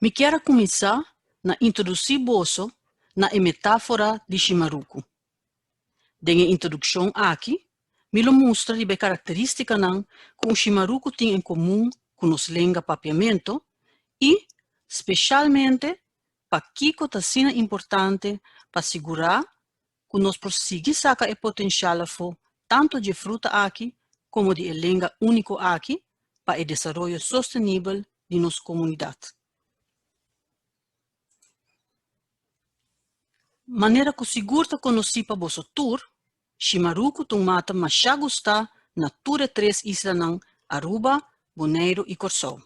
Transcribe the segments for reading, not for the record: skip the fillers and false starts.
Mi kier a kuminsá na introdusí boso na e metáfora di Shimaruku. Den e introdukshon aki, mi lo mustra riba e karakterístikanan ku un shimaruku tin en komun ku nos lenga Papiamento i, speshalmente, pakiko ta asina importante pa sigurá ku nos por sigui saka e potenshal afó tantu dje fruta aki komo di e lenga úniko aki pa e desaroyo sostenibel di nos komunidat. Manera ku sigur ta konosí pa boso tur, shimaruku ta un mata mashá gustá na tur e tres islanan Aruba, Boneiru i Kòrsou.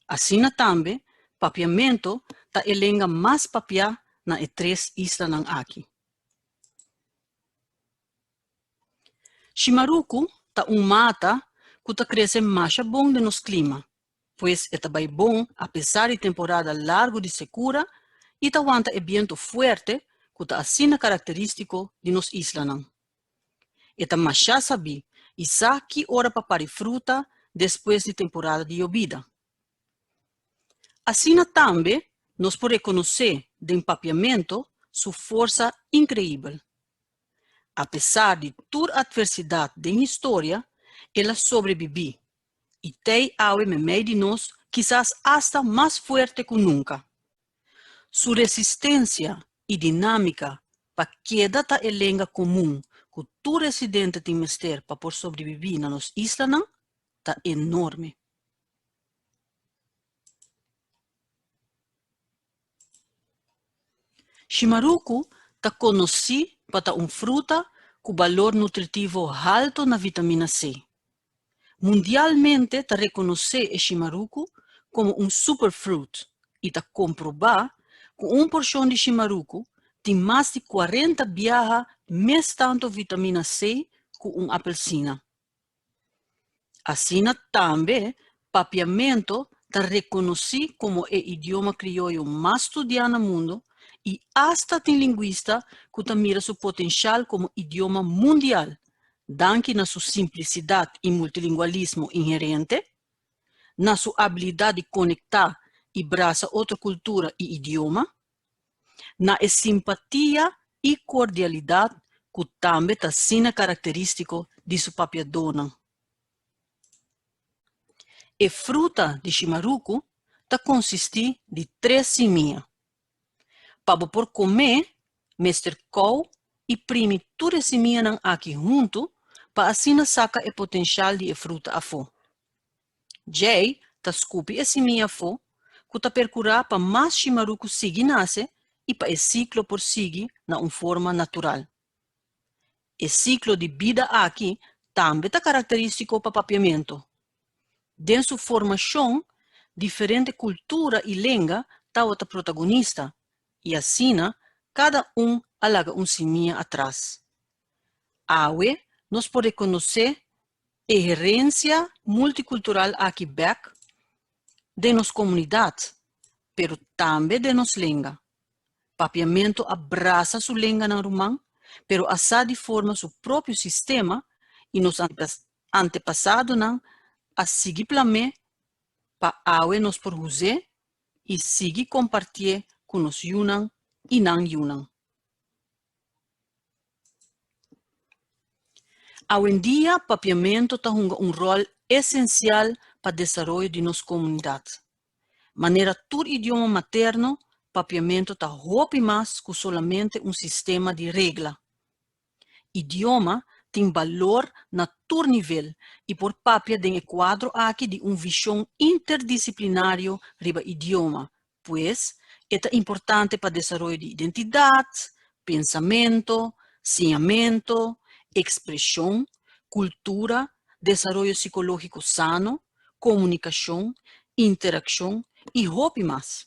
Asina tambe, papiamentu ta e lenga mas papiá na e tres islanan aki. Shimaruku ta un mata ku ta krese masha bon den nos klima, pues e ta bai bon apesar di temporada largu di sekura i ta wanta e bientu fuerte ku ta asina karakterístiko di nos islanan. E ta mashá sabí i sa ki ora pa pari fruta despues di temporada di yobida. Asina tambe nos por rekonosé den papiamentu su forsa inkreibel. Apesar di tur atversidat den historia, el a sobrebibí i t'ei awe meimei di nos kisas asta mas fuerte ku nunka. Su resistensia i dinámika pa keda ta e lenga komun ku tur residente tin mester pa por sobrebibí na nos islanan ta enorme. Shimaruku ta konosí pa ta un fruta ku balor nutritivo halto na vitamina C. Mundialmente ta rekonosé e shimaruku komo un superfruit i ta komprobá ku un porshon di shimaruku tin mas di kuarenta biaha mes tantu vitamina C ku un apelsina. Asina tambe papiamento ta rekonosí komo e idioma krioyo mas studiá na mundo i asta tin lingwista ku ta mira su potenshal komo idioma mundial danki na su simplisidat i multilingualismo inherente, na su abilidat di konektá i brasa otro kultura i idioma, na e simpatia i kordialidat ku tambe ta asina karakterístiko di su papiadónan. E fruta di shimaruku ta konsistí di tres simia. Pa bo por kom'é, mester kou i primi tur e simianan aki huntu pa asina saka e potenshal di e fruta afó. Djei ta skupi e simia afó ku ta perkurá pa mas shimaruku sigui nase i pa e siklo por sigui na un forma natural. E siklo di bida aki tambe ta karakterístiko pa papiamentu. Den su formashon diferente kultura i lenga tabata protagonista i asina kada un a laga un simia atras. Awe nos por rekonosé e herensia multikultural aki bèk den nos komunidat, pero tambe den nos lenga. Papiamentu a brasa su lenganan ruman, pero a sa di forma su propio sistema i nos antepasadonan a sigui plam'é pa awe nos por huz'é i sigui kompartié ku nos yunan i nan yunan. Awendia papiamentu ta hunga un ròl esensial pa desaroyo di nos komunidat. Manera tur idioma materno, papiamentu ta hopi mas ku solamente un sistema di regla. Idioma tin balor na tur nivel i por papia den e kuadro aki di un vishon interdisiplinario riba idioma, pues e ta importante pa desaroyo di identidat, pensamento, siñamento, ekspreshon, kultura, desaroyo sikológiko sano, komunikashon, interakshon i hopi mas.